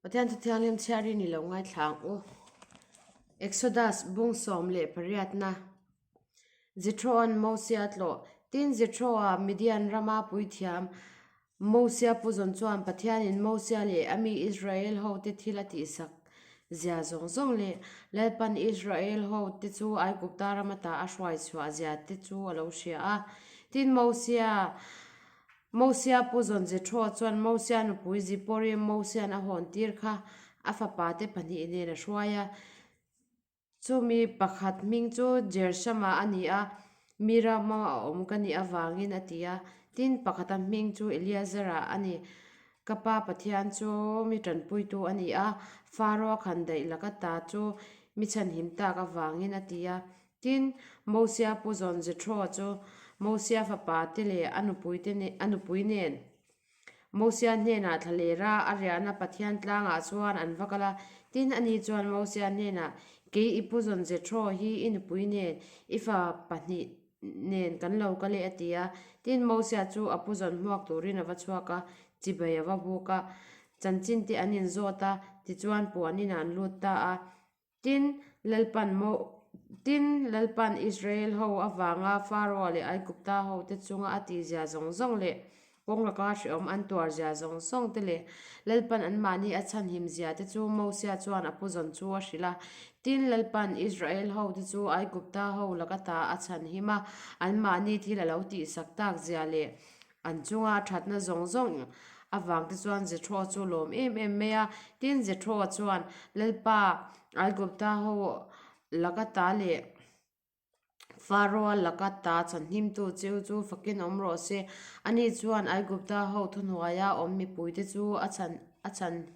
Pathian Thu Thianghlim chhiarin i lo ngaithla ang u. Exodus bung 18na Jethroan Mosia tlawh Tin, Jethroa Midian rama puithiam Mosia pu zawn chuan Pathianin Mosia leh a mi Israel hote thil a tihsak zia zawng zawng leh Lalpan Israel hote chu Aigupta rama ta a hruai chhuah zia te chu a lo hria a. Tin, Mosia Mosia pu zawn Jethro chuan Mosia nupui Zipori Mosia'n a hawn tir kha a fapate pahnih nen a hruai a. Chumi pakhat hming chu Gershama a ni a, mi rama a awm ka nih avangin a ti a. Tin, pakhata hming chu Eliazara a ni. Ka pa Pathian chu mi tanpuitu a ni a, Faro-a khandaih laka ta chu mi chhanhim tak avangin a ti a. Tin, Mosia pu zawn Jethro chu Mosia fapa te leh a nupuite a nupui nen Mosia hnenah thla lera a riahna Pathian tlangah chuan an va kal a. Tin, ani chuan Mosia hnenah, Kei i pu zawn Jethro hi i nupui nen i fa pahnih nen kan lo kal e, a ti a. Tin, Mosia chu a pu zawn hmuak turin a va chhuak a, chibai a va buk a. Chanchin te an inzawt a, tichuan puan inah an lut ta a. Tin, Lalpan Mo Tin, Lalpan Israel ho avanga Faro leh Aigupta hote chunga a tihzia zawng zawng leh kawng laka hrehawm an tuarzia zawng zawng te leh Lalpan anmahni a chhanhim zia te chu Mosia chuan a pu zawn chu a hrilh a. Tin, Lalpan Israel hote chu Aigupta ho laka ta a chhanhim a, anmahni thil a lo tihsak tak zia leh An chunga a thatna zawng zawng avang te chuan Jethro chu lawm em em mai a. Tin, Jethro chuan, Lalpa, Aigupta ho laka ta leh Faro-a laka ta chhanhimtu cheu chu fakin awm rawh se. Ani chuan Aigupta ho thuhnuaia awm mipuite chu a chhan a chhan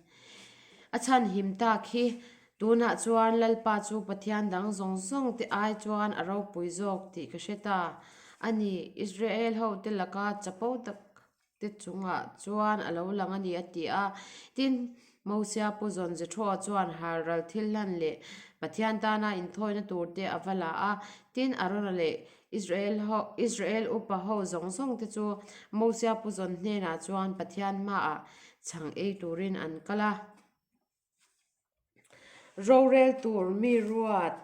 a chhanhim tak hi. Tunah chuan Lalpa chu Pathian dang zawng zawng te ai chuan a ropui zawk tih ka hre ta a ni, Israel hote laka chapo tak te chungah chuan a lo lang a ni, a ti a. Tin, Mosia pu zawn Jethro chuan halral thil hlan leh Pathian tana inthawina tur te a va la a. Tin, Arona leh Israel ho Israel upa ho zawng zawng te chu Mosia pu zawn hnenah chuan Pathian hmaah chhang ei turin an kal a. Rorel tur mi ruat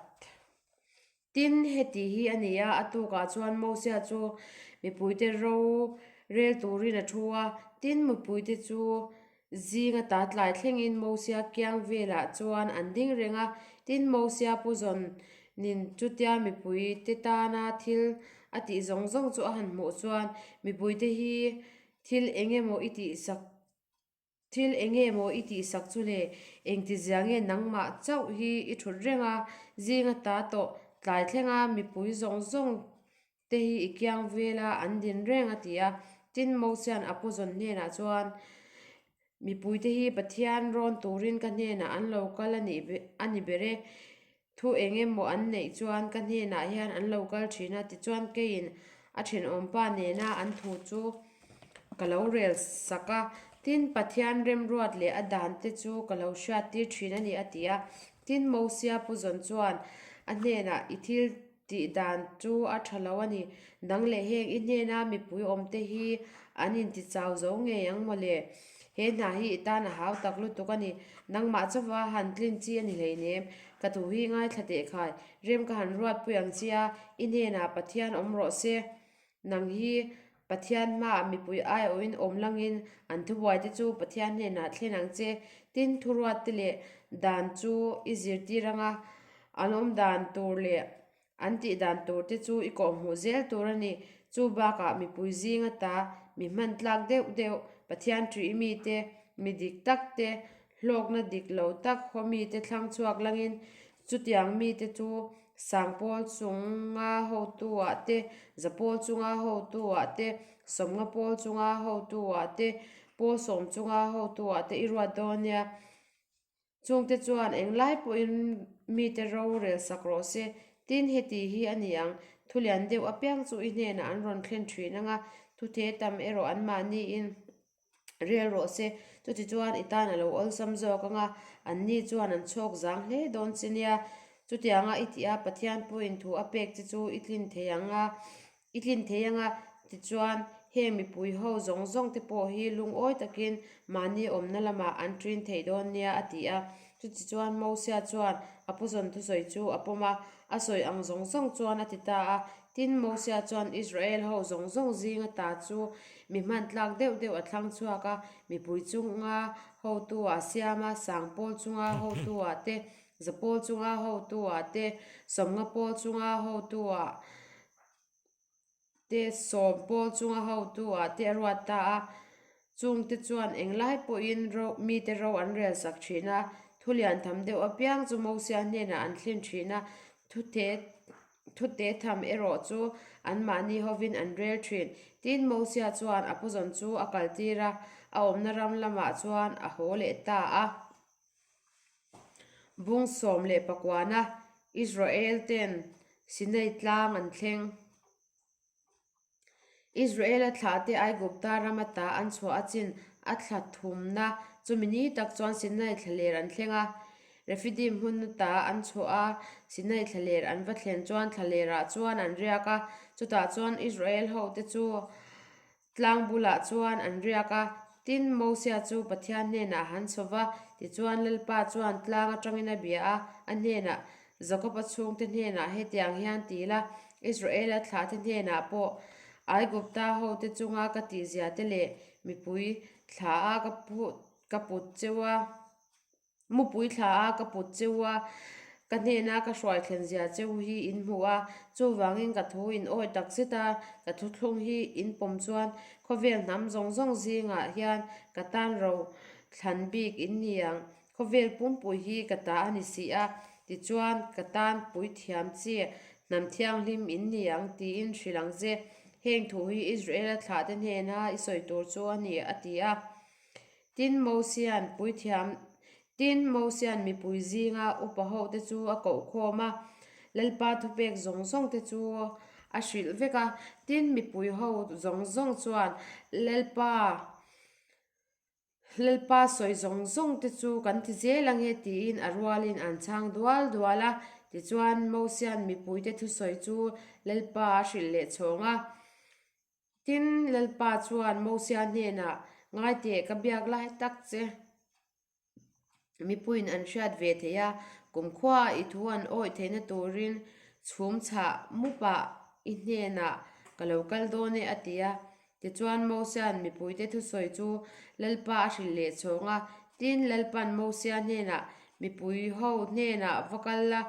tin heti hi a ni a, a tukah chuan Mosia chu mipuite ro rel turin a thu a, tin mipuite chu zinga ta tlai thlengin Mosia kiang velah chuan an ding reng a, tin Mosia pu zawn nin chutia mipuite tana thil a tih zawng zawng chu a han hmuh chuan mipuite hi thil eng emaw i tihsak Thil eng nge maw i tihsak chu le? Engtizia nge nangmah chauh hi i thut reng a, zinga ta tawh tlai thlenga mipui zawng zawng te hi i kiang vel a, an din reng a ti a. Tin, Mosia'n a pu zawn hnenah chuan, Mipuite hi Pathian rawn turin ka hnenah an lo kal a ni ber e. Thu eng emaw an neih chuan ka hnenah hian an lo kal thin a, tichuan keiin a thenawmpa nena an thu chu ka lo rel sak a, tin Pathian remruat leh a dan te chu ka lo hriat tir thin a ni a ti a. Tin Mosia pu zawn chuan a hnenah i thil tih dan chu a tha lo a ni, nang leh heng i hnena mipui awm te hi an intichau zo ngei ang maw le? He hna hi i tan a hau tak lutuk a ni. Nangmah chauva han tlin chi a ni hleinem. Ka thu hi ngaithla teh khai. Rem ka han ruatpui ang che a, i hnenah Pathian awm rawh se. Nang hi Pathian hmaah mipui aiawhin awm langin an thubuaite chu Pathian hnenah thlen ang che. Tin, thuruatte leh dan chu i zirtir anga an awm dan tur leh An tih dan tur te chu i kawhhmuh zel tur a ni. Chu bakah mipui zing ata mi hman tlak deuh deuh, Pathian ṭih mite, mi dik tak te, hlawkna dik lo tak haw mite thlang chhuak langin chutiang mite chu Sangpawl chunga hotu-ah te, Zapawl chunga hotu-ah te, Sawmnga pawl chunga hotu-ah te, Pawl sawm chunga hotu-ah te i ruat dawn nia. Chungte chuan englai pawhin mite ro rel sak rawh se, tin heti hi a ni ang, thu lian deuh apiang chu i hnenah an rawn thlen thin ang a, thu the tam erawh anmahniin rel rawh se, chuti chuan i tan a lo awlsam zawk ang a, anni chuan an chhawk zang hle dawn che nia. Chutianga i tih a, Pathian pawhin thu a pek che chu i tlin thei ang a, i tlin thei ang a, tichuan Heng mipui ho zawng zawng te pawh hi lungawi takin mahni awmna lamah an ṭin thei dawn nia, a ti a. Chutichuan Mosia chuan a puzawn thusawi chu a pawm a, a sawi ang zawng zawng chuan a ti ta a. Tin, Mosia chuan Israel ho zawng zawng zinga ta chu mi hman tlak deuh deuh a thlang chhuak a, mipui chunga hotu-ah siam a, sang pawl chunga hotu-ah te, za pawl chunga hotu-ah te, sawmnga pawl chunga hotu-ah te, sawm pawl chunga hotu-ah te a ruat ta a. Chungte chuan englai pawhin ro mite ro an rel sak thin a, thu lian tham deuh apiang chu Mosia hnenah an thlin thin a, thu te thu te tham erawh chu anmahni hovin an rel thin. Tin, Mosia chuan a puzawn chu a kaltir a, a awmna ram lamah chuan a haw leh ta a. Bung 19 Israel ten Sinai tlang an thleng. Israel-a thlahte Aigupta ram ata an chhuah a chin a thla thumna chumi ni tak chuan Sinai thlaler an thleng a. Refidim hmun ata an chhuah a, Sinai thlaler an va thlen chuan thlalerah chuan an riak a, chutah chuan Israel hote chu Tlang bulah chuan an riak a, tin, Mosia chu Pathian hnenah han chho va, tichuan Lalpa chuan tlang atangin a bia a, a hnenah, Jakob-a chhungte hnenah hetiang hian ti la, Israel-a thlahte hnenah pawh Aigupta hote chunga ka tihzia te leh mipui thla a ka put cheu a. Mupui thla a ka put cheu a, ka hnena ka hruai thlen zia cheu hi in hmu a, chuvangin ka thu in awi tak zet a, ka thuthlung hi in pawm chuan khawvel hnam zawng zawng zingah hian ka tan ro thlan bik in ni ang, khawvel pumpui hi ka ta a ni si a, tichuan ka tan pui thiam chi hnam thianghlim in ni ang tiin hrilh ang che, heng thu hi Israel-a thlahte hnena i sawi tur chu a ni, a ti a. Tin, Mosia'n puithiam Tin, Mosia'n mipui zinga upa hote chu a koh khawm a, Lalpa thupek zawng zawng te chu a hrilh vek a. Tin, mipui ho zawng zawng chuan Lalpa Lalpa sawi zawng zawng te chu kan ti zel ang e tiin a rualin an chhang dual dual a. Tichuan, Mosia'n mipuite thusawi chu Lalpa a hrilh leh chhawng a. Tin, Lalpa chuan Mosia hnenah, Ngaiteh, ka biak lai tak che. Mipuiin an hriat ve theih a, kumkhuaa i thu an awih theihna turin chhum chhah mupah i hnenah ka lo kal dawn e, a ti a. Tichuan, Mosia'n mipuite thusawi chu Lalpa a hrilh leh chhawng a. Tin, Lalpa'n Mosia hnenah, Mipui ho hnenah va kal la,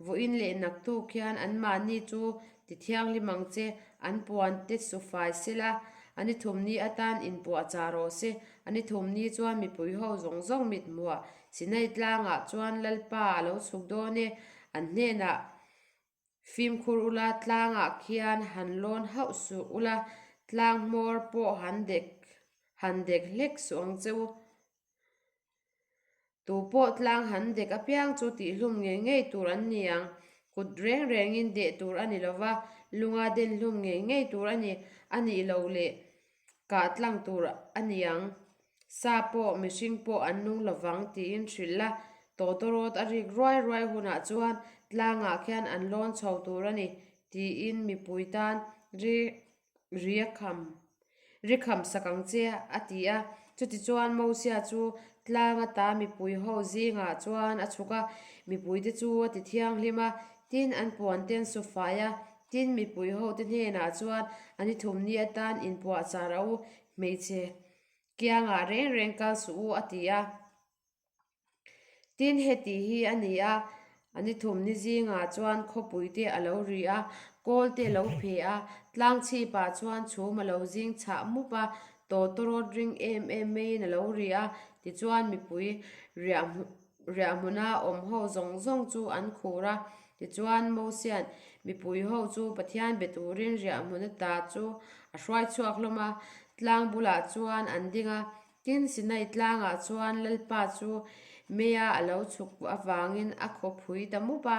vawiin leh naktuk hian anmahni chu Ti thianghlim ang che, an puan te su fai sela, a ni thumni atan inpuah chah rawh se. A ni thumni chuan mipui ho zawng zawng mit hmuah Sinai tlangah chuan Lalpa a lo chhuk dawn e, an hnenah fimkhur ula, tlangah khian han lawn hauh suh ula, tlang hmawr pawh han dek han dek hlek suh ang che u. Tu pawh tlang han dek apiang chu tihhlum ngei ngei tur an ni ang. Kut reng rengin deh tur a ni lo va, lunga den hlum ngei ngei tur a ni, a nih loh leh kah tlang tur a ni ang. Sa pawh, mihring pawh an nung lo vang tiin hrilh la, tawtawrawt a rik ruai ruai hunah chuan tlangah khian an lawn chho tur a ni tiin mipui tan ri Ri a kham, ri kham sak ang che, a ti a. Chutichuan Mosia chu tlang ata mipui ho zingah chuan a chhuk a, mipuite chu a ti thianghlim a, tin an puan te an su fai a, tin mipui ho te hnenah chuan a ni thumni atan inpuahchar a u, hmeichhe kiangah reng reng kal suh u, a ti a. Tin, heti hi a ni a, a ni thum ni zingah chuan khawpui te a lo ri a, kawl te a lo phe a, tlang chhipah chuan chhum a lo zing chhah mup a, tawtawrawt ring em em maiin a lo ri a, tichuan mipui riah riah hmuna awm ho zawng zawng chu an khur a, tichuan Mosia'n mipui ho chu Pathian be turin riah hmun ata chu a hruai chhuak hlawm a, tlang bulah chuan an ding a, Tin, Sinai tlangah chuan Lalpa chu meia a lo chhuk avangin a khaw phui ta mup a,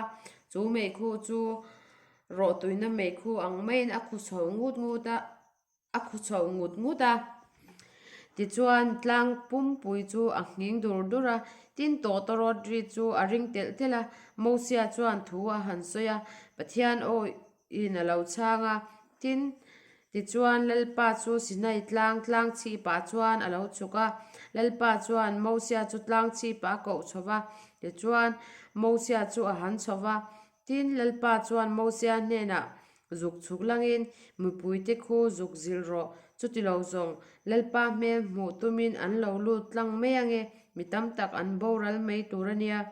chu meikhu chu rawhtuina meikhu ang maiin a khu chho ngut ngut a, a khu chho ngut ngut a. Tichuan, tlang pumpui chu a nghing dur dur a, tin tawtawrawt ri chu a ring telh telh a. Mosia chuan thu a han sawi a, Pathian aw in a lo chhang a, tin. Tichuan, Lalpa chu Sinai tlang tlang chhipah chuan a lo chhuk a. Lalpa chuan Mosia chu tlang chhipah a koh chho va. Tichuan, Mosia chu a han chho va. Tin, Lalpa chuan Mosia hnenah, Zuk chhuk langin mipuite khu zuk zilh rawh. Chuti lo zawng, Lalpa hmel hmuh tumin an lo lut tlang mai ange, mi tam tak an boral mai tur a nia.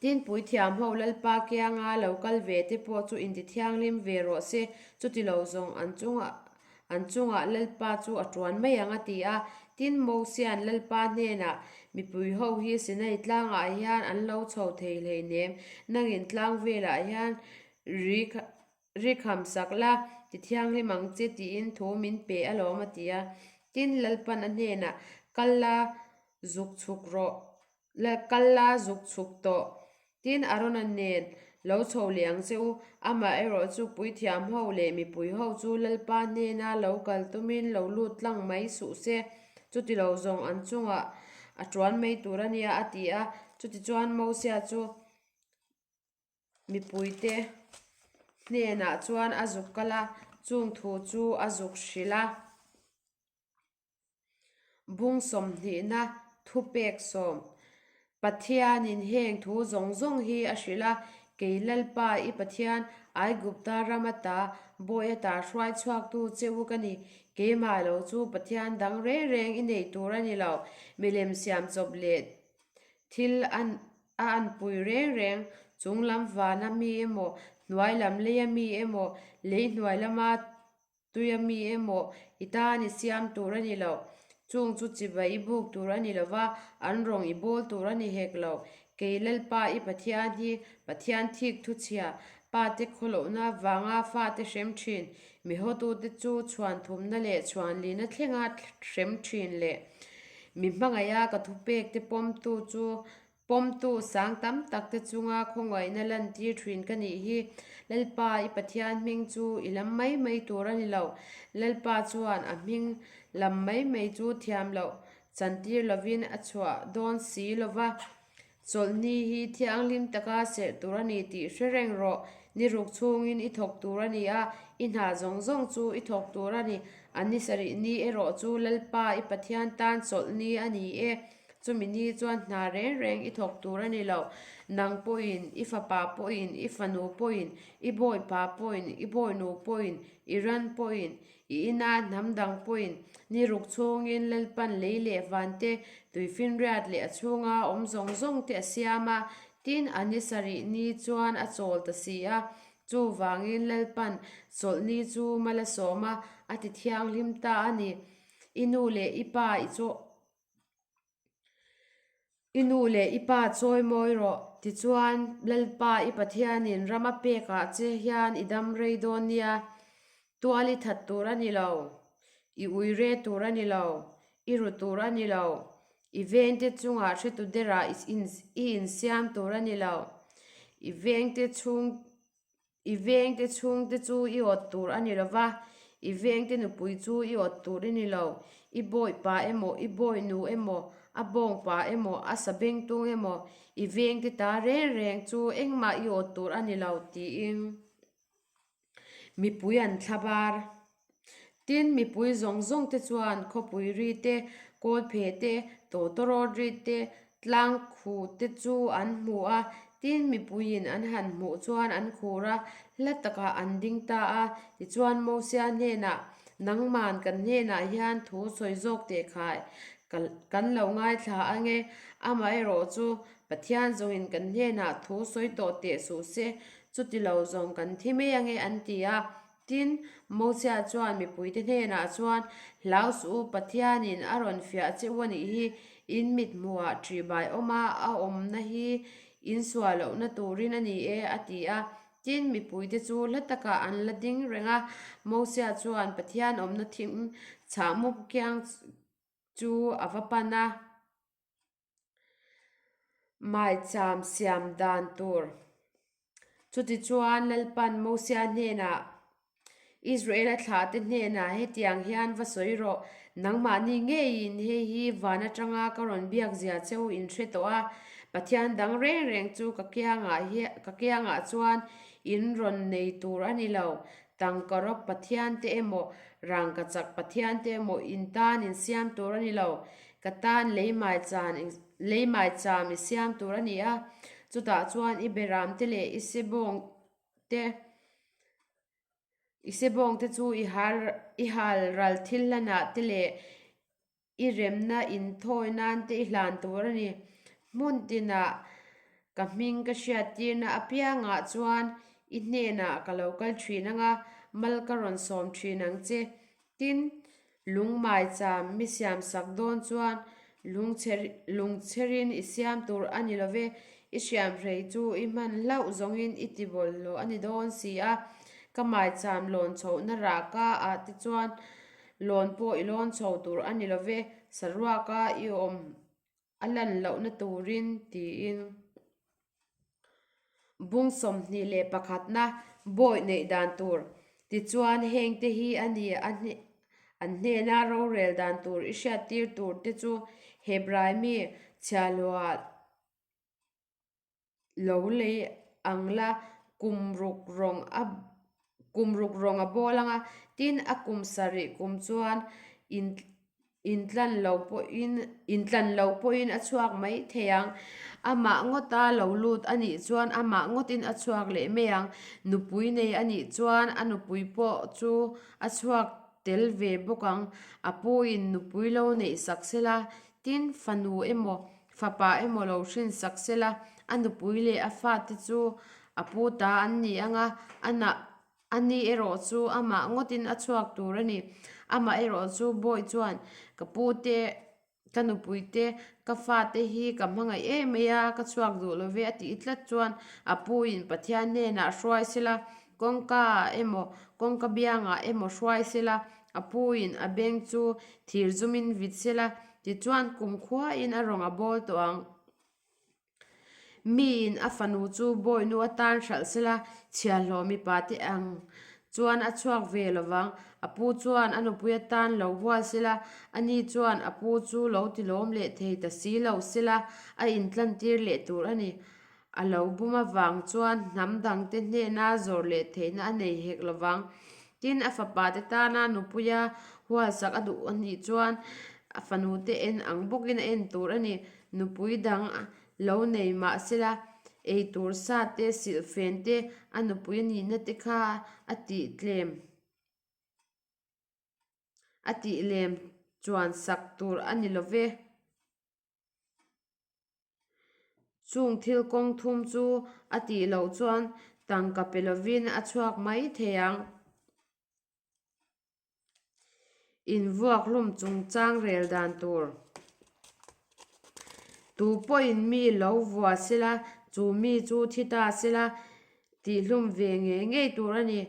Tin, puithiam ho Lalpa kianga lo kal ve te pawh chu inti thianghlim ve rawh se, chuti lo zawng an chungah an chungah Lalpa chu a tuan mai ang a ti a. Tin, Mosia'n Lalpa hnenah, Mipui ho hi Sinai tlangah hian an lo chho thei hleinem, nangin tlang velah hian ri Ri kham sak la, ti thianghlim ang che tiin thu min pe alawm a ti a. Tin, Lalpan a hnenah, Kal la, zuk chhuk rawh, kal la, zuk chhuk tawh. Tin, Arona nen lo chho leh ang che u. Amaherawh chu puithiam ho leh mipui ho chu Lalpa hnena lo kal tumin lo lut tlang mai suh se, chuti lo zawng an chungah a tuan mai tur a nia a ti a. Chutichuan Mosia chu. Mipuite hnenah chuan a zuk kal a, chung thu chu a zuk hrilh a. Bung sawmhnihna thupek sawm, Pathianin heng thu zawng zawng hi a hrilh a, Kei Lalpa i Pathian, Aigupta ram ata bawi ata hruai chhuaktu che u ka ni. Keimah lo chu Pathian dang reng reng i nei tur a ni lo. Milem siam chawp leh thil a A anpui reng reng, chung lam vana mi emaw, hnuai lam leia mi emaw, lei hnuai lama tuia mi emaw i tan i siam tur a ni lo. Chung chu chibai i buk tur a ni lo va, an rawng i bawl tur a ni hek lo. Kei Lalpa i Pathian hi Pathian thik thuchhia, pate khawlohna vanga fate hrem thin, mi hawtute chu chhuan thumna leh chhuan lina thlenga hrem thin leh mi hmangaiha ka thupekte pawmtu chu Pawmtu sang tam tak te chunga khawngaihna lantir thin ka nih hi. Lalpa i Pathian hming chu i lam mai mai tur a ni lo. Lalpa chuan a hming lam mai mai chu thiam loh chantir lovin a chhuah dawn si lo va. Chawlhni hi thianghlim taka serh tur a ni tih hre reng rawh. Ni ruk chhungin i thawk tur a ni a, i hna zawng zawng chu i thawk tur a ni. A ni sarih ni erawh chu Lalpa i Pathian tan chawlhni a ni e. Chumi ni chuan hna reng reng i thawk tur a ni lo. Nang pawhin, i fapa pawhin, i fanu pawhin, i bawipa pawhin, i bawinu pawhin, i ran pawhin, i ina hnam dang pawhin, ni ruk chhungin Lalpan lei leh van te, tuifinriat leh a chhunga awm zawng zawng te a siam a, tin a ni sarih ni chuan a chawl ta si a. Chuvangin Lalpan chawlhni chu mal a sawm a, a ti thianghlim ta a ni. I nu leh i pa i chaw. I nu leh i pa chawi mawi rawh, tichuan Lalpa i Pathianin ram a pekah che hian i dam rei dawn nia. Tual i that tur a ni lo, i ui re tur a ni lo, i ru tur a ni lo, i vengte chungah hretu derah i insiam tur a ni lo, i vengte chhung I vengte chhungte chu i awt tur a ni lo va, i vengte nupui chu i awt tur i ni lo. I bawipa emaw, i bawinu emaw, a bawngpa emaw, a sabengtung emaw, i vengte ta reng reng chu engmah i awt tur a ni lo, tiin mipui an thlabar. Tin, mipui zawng zawng te chuan khawpui ri te, kawlphe te, tawtawrawt ri te, tlang khu te chu an hmu a. Tin, mipuiin an han hmuh chuan an khur a, hla takah an ding ta a. Tichuan, Mosia hnenah, Nangman kan hnenah hian thu sawi zawk teh khai, kan lo ngaithla ang e. Amaherawh chu, Pathian zawngin kan hnenah thu sawi tawh teh suh se, chuti lo zawng kan thi mai ang e, an ti a. Tin, Mosia chuan mipuite hnenah chuan, Hlau suh u, Pathianin a rawn fiah che u a nih hi, in mithmuhah ṭihbai awma a awmna hi in suah lohna turin a ni e, a ti a. Tin, mipuite chu hla takah an la ding reng a. Mosia chuan Pathian awmna thing chhah mup kiang chu a va pan a. Maicham siam dan tur. Chutichuan Lalpan Mosia hnenah, Israela thlahte hnenah hetiang hian va sawi rawh, Nangmahni ngeiin hei hi van atanga ka rawn biak zia che u in hre tawh a, Pathian dang reng reng chu ka kiangah ka kiangah chuan in rawn nei tur a ni lo. Tangkarawp pathiante emaw, rangkachak pathiante emaw in tan in siam tur a ni lo. Ka tan lei maicham lei maicham i siam tur a ni a, chutah chuan i beramte leh i sebawngte i sebawngte chu i hal i hal ral thil hlanah te leh I remna inthawi nan te i hlan tur a ni. Hmun tinah ka hming ka hriattirna apiangah chuan i hnenah ka lo kal thin ang a, mal ka rawn sawm thin ang che. Tin, lungmaicham mi siamsak dawn chuan lungchherin i siam tur a ni lo ve, i hriamhrei chu i hman hlauh zawngin i ti bawlhhlawh a ni dawn si a. Ka maicham lawn chhohna rahka ah te chuan Lawn pawh i lawn chho tur a ni lo ve, saruaka i awm a lan lohna turin, tiin bung 21na bawi neih dan tur. Tichuan, hengte hi a ni a an hnena rorel dan tur i hriattir tur te chu Hebrai mi chhiahhlawha Lo lei ang la, kum ruk rawng a kum ruk rawng a bawl ang a, tin a kum sarih kum chuan in intlan lo pawhin intlan lo pawhin a chhuak mai thei ang. Amah ngawta lo lut a nih chuan amah ngawtin a chhuak leh mai ang. Nupui nei a nih chuan a nupui pawh chu a chhuak tel ve bawk ang. A puin nupui lo neih sak sela, tin fanu emaw Fapa emaw lo hrin sak sela, a nupui leh a fate chu a pu ta an ni ang a, a nah a ni erawh chu amah ngawtin a chhuak tur a ni. Amah erawh chu bawi chuan, Ka pu te, ka nupui te, ka fate hi ka hmangaih em mai a, ka chhuak duh lo ve a tih tlat chuan a puin Pathian hnenah hruai sela, kawngka ah emaw kawngka biangah emaw hruai sela, a puin a beng chu thir zumin vit sela, Tichuan kumkhuain a rawng a bawl tawh ang. Miin a fanu chu bawihnu atan hralh sela, chhiahhlawh mipa te ang chuan a chhuak ve lo vang. A pu chuan a nupui atan lo hual sela, ani chuan a pu chu lo tilawm leh thei ta si lo sela, a intlantir leh tur a ni. A lo bum avang chuan hnam dangte hnena zawr leh theihna a nei hek lo vang. Tin, a fapate tana nupuia hualsak a duh a nih chuan a fanute en ang bawkin a en tur a ni. Nupui dang lo nei mah sela, ei tur sa te, silhfen te, a nupui a nihna te kha a tih tlem a tih lem chuan sak tur a ni lo ve. Chung thil kawng thum chu a tih loh chuan tangka pe lovin a chhuak mai thei ang. Invuak hlum chungchang rel dan tur. Tu pawhin mi lo vua sela, chu mi chu thi ta sela tihhlum ve ngei ngei tur a ni.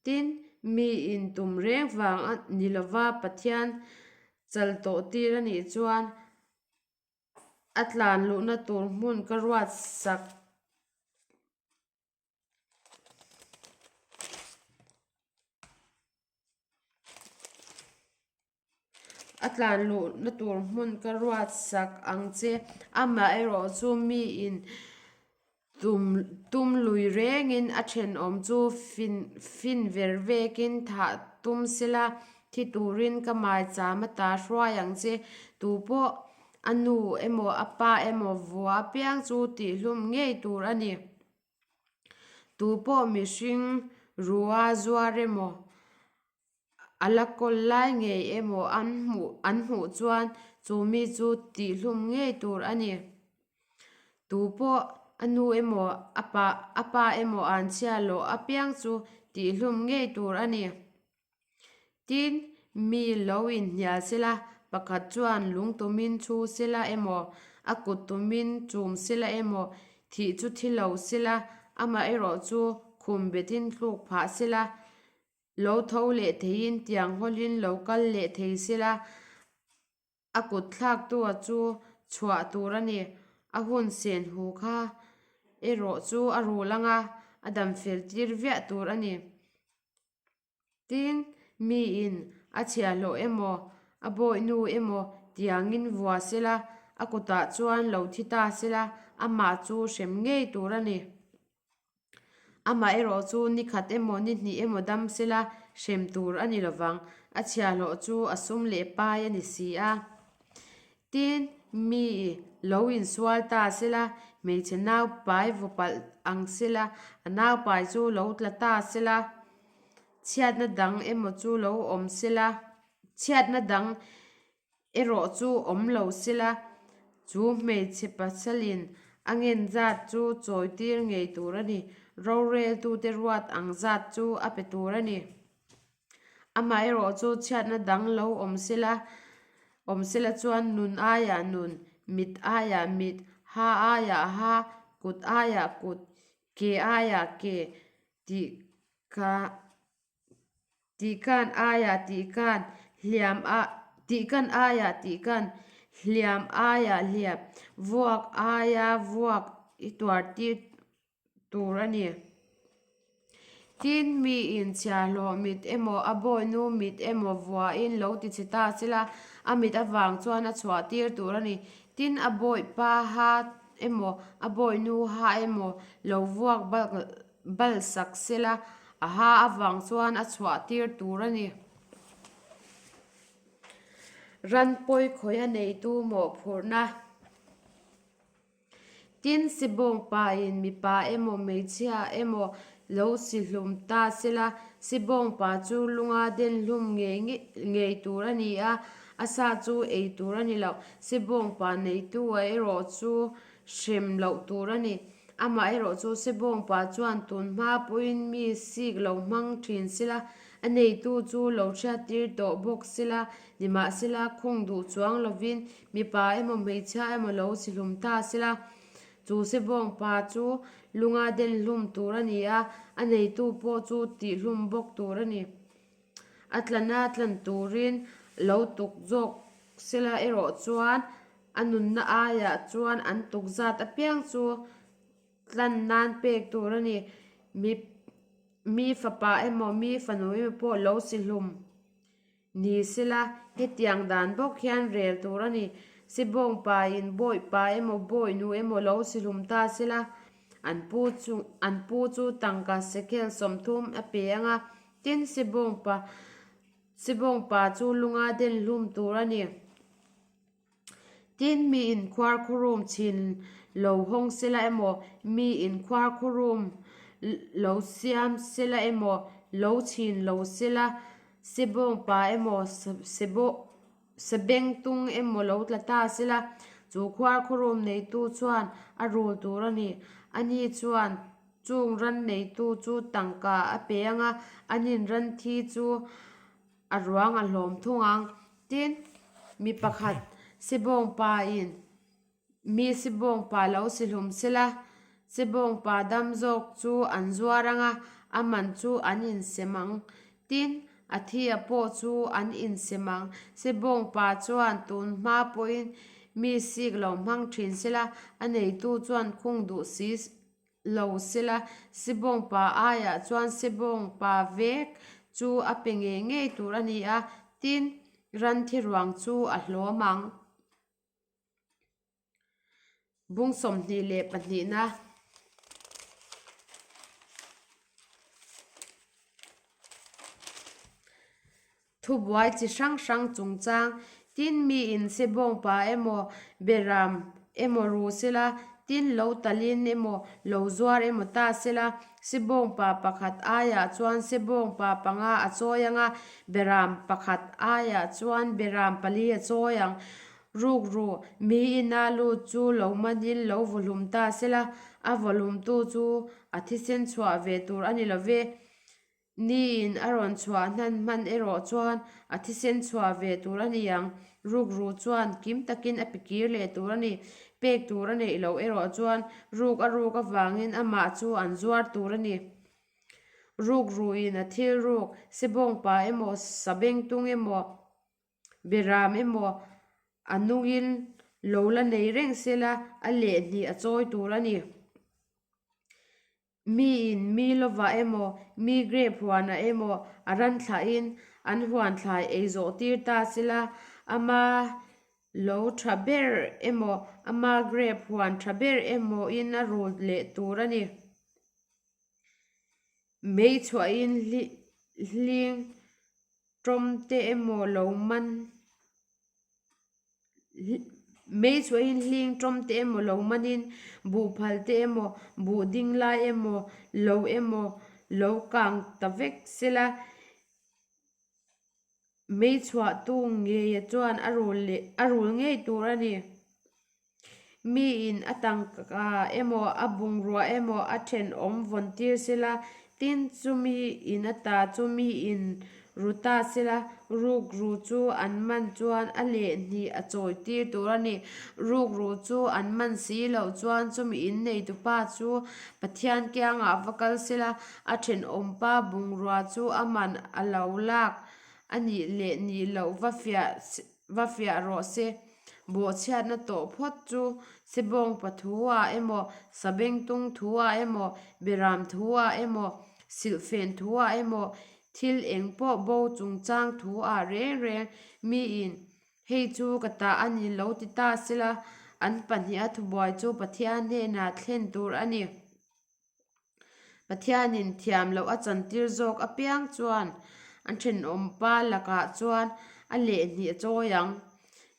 Tin, miin tum reng vang a ni lova Pathian chal tawh tir a nih chuan a tlan luhna tur hmun ka ruat sak. A tlan luhna tur hmun ka ruat sak ang che. Amaherawh chu miin Tum tum lui rengin a thenawm chu fin fin ver vekin thah tum sela, thi turin ka maicham ata hruai ang che. Tu pawh a nu emaw a pa emaw vua apiang chu tihhlum ngei tur a ni. Tu pawh mihring rua zuar emaw A la kawl lai ngei emaw an hmuh an hmuh chuan chu mi chu tihhlum ngei tur a ni. Tu pawh a nu emaw a pa a pa emaw an chhia lawh apiang chu tihhlum ngei tur a ni. Tin, mi lo inhnial sela, pakhat chuan lung tumin chhu sela emaw, a kut tumin chum sela emaw, thih chu thi lo sela, amaherawh chu khum betin tluk phah sela, Lo tho leh theiin tiang hawlin lo kal leh thei sela, a kut thlaktua chu chhuah tur a ni. A hun sen hu kha erawh chu a rul ang a, a dam fel tir viah tur a ni. Tin, miin a chhiahhlawh emaw, a bawihnu emaw tiangin vua sela, a kutah chuan lo thi ta sela, amah chu hrem ngei tur a ni. Amaherawh chu ni khat emaw ni hnih emaw dam sela hrem tur a ni lovang, a chhiahhlawh chu a sum leh pai a ni si a. Tin, mi lo insual ta sela, hmeichhe naupai vaw palh ang sela, a naupai chu lo tla ta sela, chhiatna dang emaw chu lo awm sela, chhiatna dang erawh chu awm lo sela, chu hmeichhe pasalin a ngen zat chu chawi tir ngei tur a ni, roreltute ruat ang zat chu a pe tur a ni. Amaherawhchu chhiatna dang lo awm sela, awm sela chuan nun aiah nun, mit aiah mit, ha aiah ha, kut aiah kut, ke aiah ke tih kha tihkan aiah tihkan, hliam a tihkan aiah tihkan, hliam aiah hliam, vuak aia vuak i tuar tir tur a ni. Tin, miin chhiahhlawh mit emaw a bawinu mit emaw vuahin lo ti chhe ta sela, a mit avang chuan a chhuah tir tur a ni. Tin, a bawipa ha emaw a bawinu ha emaw lo vuak bal sak sela, a ha avang chuan a chhuah tir tur a ni. Ran pawi khawiha neitu mawhphurhna. Tin, Sibawng pain mipa emaw hmeichhia emaw lo si hlum ta sela, Sibawng pa chu lunga den hlum ngei ngei tur a ni a, a sa chu ei tur a ni lo. Sibawng pa neitu a erawh chu hrem loh tur a ni. Amaherawh chu Sibawng pa chuan tun hma pawhin mi sik lo hmang thin sela, A neitu chu lo hriattir tawh bawk sela, nimahsela khung duh chuang lovin mipa emaw hmeichhia emaw lo si hlum ta sela. Chu sebawng pa chu lunga den hlum tur a ni a, a neitu pawh chu tih hlum bawk tur a ni. A tlana tlan turin lo tuk zawk sela erawh chuan a nunna aiah chuan an tuk zat apiang chu tlan nan pek tur a ni. Mi Mi fapa emaw mi fanu emaw pawh lo si hlum ni sela, hetiang dan bawk hian rel tur a ni. Sibawng pain bawipa emaw bawinu emaw lo si hlum ta sela, an pu chu an pu chu tangka sekhel 30 a pe ang a, tin sibawng pa sibawng pa chu lunga den hlum tur a ni. Tin, mi inkhuar khurum chhin lo hawng sela emaw, mi inkhuar khurum lo siam sela emaw, lo chhin lo sela, sebawng pa emaw, sebengtung emaw lo tla ta sela, chu khuar khurum neitu chuan a rul tur a ni. Ani chuan chung ran neitu chu tangka a pe ang a, anin ran thi chu A ruang a hlawm thung ang. Tin, mi pakhat Sibawng pa in mi Sibawng pa lo si hlum sela, Sibawng pa dam zawk chu an zuar ang a, a man chu an insem ang. Tin, a thi a pawh chu an insem ang. Sibawng pa chuan tun hma pawhin mi sik lo hmang thin sela, a neitu chuan khung duh si lo sela, Sibawng pa aiah chuan Sibawng pa vek chu a pe ngei ngei tur a ni a, tin, ran thi ruang chu a hlawm ang. Bung 22 na. Thubuai chi hrang hrang chungchang, tin miin sebawng pa emaw, beram emaw ru sela, tin lo talin emaw, lo zuar emaw ta sela, sebawng pa pakhat aiah chuan sebawng pa panga a chawi ang a, beram pakhat aiah chuan beram pali a chawi ang. Rukru, miin a lut chu lo manin lo vawhlum ta sela, a vawhlumtu chu a thisen chhuah ve tur a ni lo ve. Niin a rawn chhuah hnan hman erawh chuan a thisen chhuah ve tur a ni ang. Rukru chuan kim takin a pikir leh tur a ni. Pek tur a neih loh erawh chuan ruk a ruk avangin amah chu an zuar tur a ni. Rukruin a thil ruk, sebawngpa emaw, sabengtung emaw, beram emaw a nungin lo la nei reng sela a lehhnih a chawi tur a ni. Miin mi lovah emaw, mi grape huanah emaw a ran thlahin an huan thlai ei zawh tir ta sela, ama lo tha ber emaw, ama grape huan tha ber emawin a rul leh tur a ni. Mei chhuahin hling tawm te emaw lo man Mei chhuahin hling tawm te emaw lo manin buhphal te emaw buh ding lai emaw lo emaw lo kang ta vek sela. Mei chhuahtu ngeia chuan a rul leh a rul ngei tur a ni. Miin a tangka emaw a bungrua emaw a thenawm vawn tir sela, tin chumi in ata chu miin ru ta sela, rukru chu an man chuan a lehhnih a chawi tir tur a ni. Rukru chu an man si loh chuan chumi in neitupa chu Pathian kiangah va kal sela, A thenawmpa bungrua chu a man a lo lak a nih leh nih loh va fiah va fiah rawh se. Bawhchhiatna tawh phawt chu Sebawngpa thu-ah emaw, Sabengtung thu-ah emaw, Beram thu-ah emaw, Silhfen thu-ah emaw, thil eng pawh bo chungchang thu-ah reng reng miin Hei chu ka ta a ni lo ti ta sela, an pahniha thubuai chu Pathian hnenah thlen tur a ni. Pathianin thiam loh a chantir zawk apiang chuan an thenawmpa lakah chuan a lehhnih a chawi ang.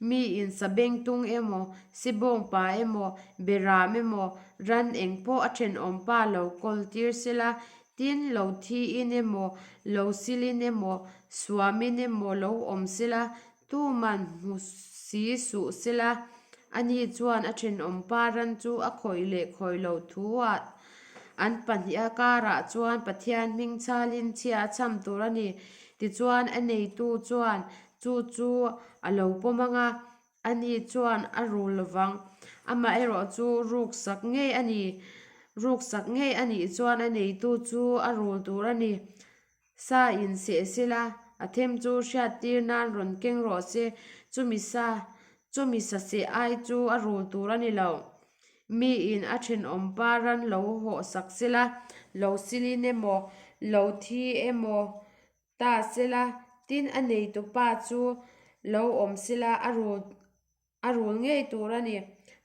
Miin sabengtung emaw, sibawngpa emaw, beram emaw, ran eng pawh a thenawmpa lo kawl tir sela, tin lo thiin emaw, lo silin emaw, suamin emaw lo awm sela, Tuman hmu si suh sela, ani chuan a thenawmpa ran chu a khawih leh khawih loh thu-ah an pahniha karah chuan Pathian hming chhalin chhia a chham tur a ni. Tichuan a neitu chuan chu chu a lo pawm ang a, ani chuan a rul lovang. Amaherawh chu ruksak ngei a ni. Ruksak ngei a nih chuan a neitu chu a rul tur a ni. Sa in seh sela, a them chu hriattir nan rawn keng rawh se, chumi sa, chumi sa seh ai chu a rul tur a ni lo. Miin a thenawmpa ran lo hawh sak sela, lo silin emaw, lo thi emaw ta sela, tin a neitupa chu lo awm sela a rul A rul ngei tur a ni.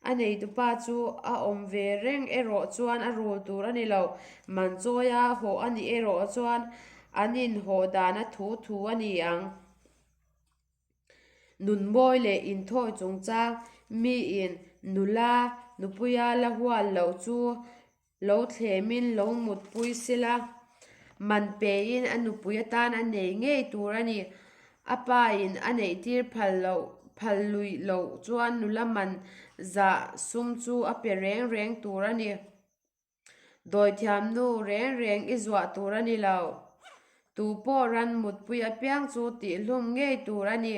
A neitupa chu a awm ve reng erawh chuan a rul tur a ni lo. Man chawia hawh a nih erawh chuan an inhawh dan a thu thu a ni ang. Nunmawi leh inthawi chungchang miin nula nupuia la hual loh chu Lo thlemin lo mutpui sela, man pein a nupui atan a nei ngei tur a ni. A pain a neihtir phal loh phal luih loh chuan nula man zah sum chu a pe reng reng tur a ni. Dawithiam nu reng reng i zuah tur a ni lo. Tu pawh ran mutpui apiang chu tihhlum ngei tur a ni.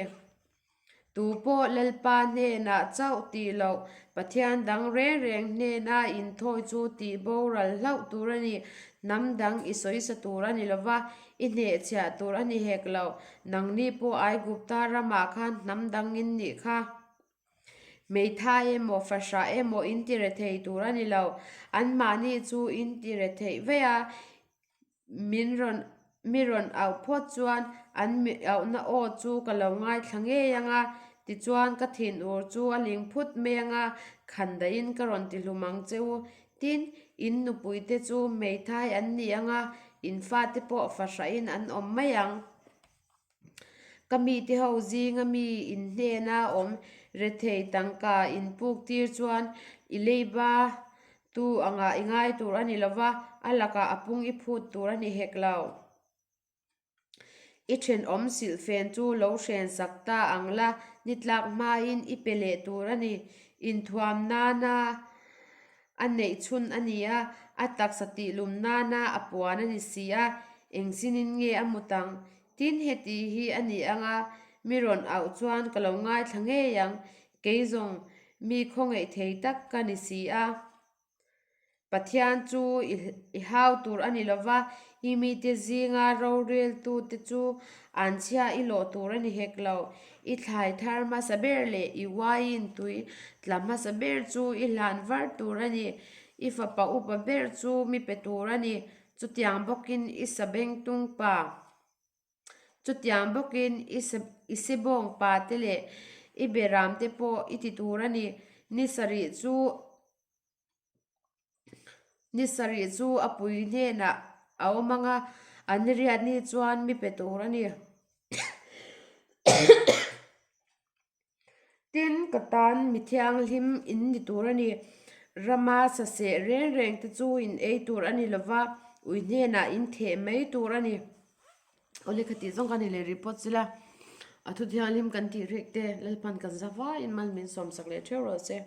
Tu pawh Lalpa hnenah chauh tih loh, Pathian dang reng reng hnena inthawi chu tih boral hlauh tur a ni. Hnam dang i sawisa tur a ni lo va, i hnehchhiah tur a ni hek lo. Nangni pawh Aigupta ramah khan hnam dang in nih kha. Hmeithai emaw, fahrah emaw in ti rethei tur a ni lo. Anmahni chu in ti retheih vei a, Min rawn mi rawn auh phawt chuan an mi auhna aw chu ka lo ngaithla ngei ang a, tichuan ka thinur chu a ling phut mai ang a, khan dahin ka rawn ti hlum ang che u. Tin, in nupuite chu hmeithai an ni ang a, in fate pawh fahrahin an awm mai ang. Ka mite ho zinga mi in hnena awm rethei tangka in puk tir chuan i leiba tu angah i ngai tur a ni lo va, a lakah a pung i phut tur a ni hek lo. I thenawm silhfen chu lo hren sak ta ang la, ni tlak hmain i pe leh tur a ni. Inthuam nana A neih chhun a ni a, a taksa tihlum nana a puan a ni si a, eng chinin nge a mut ang? Tin, heti hi a ni ang a, mi rawn auh chuan ka lo ngaithla ngei ang, kei zawng mi khawngaih thei tak ka ni si a. Pathian chu i hau tur a ni lo va, i mite zinga roreltute chu an chhia i lawh tur a ni hek lo. I thlai thar hmasa ber leh i uaiin tui tla hmasa ber chu i hlan var tur a ni. I fapa upa ber chu mi pe tur a ni. Chutiang bawkin i sabengtung pa, chutiang bawkin i i sebawng pa te leh i beram te pawh i ti tur a ni. Ni sarih chu Ni sarih chu a pui hnenah. A awm ang a, a ni riat ni chuan mi pe tur a ni. Tin, ka tan mi thianghlim in ni tur a ni. Rama saseh reng reng te chu in ei tur a ni lova, ui hnenah in theh mai tur a ni. Awle kha tih zawng kha ni leh report sila a thu thianghlim kan tih rik te Lalpan kan za vaiin mal min sawmsak leh theuh rawh se.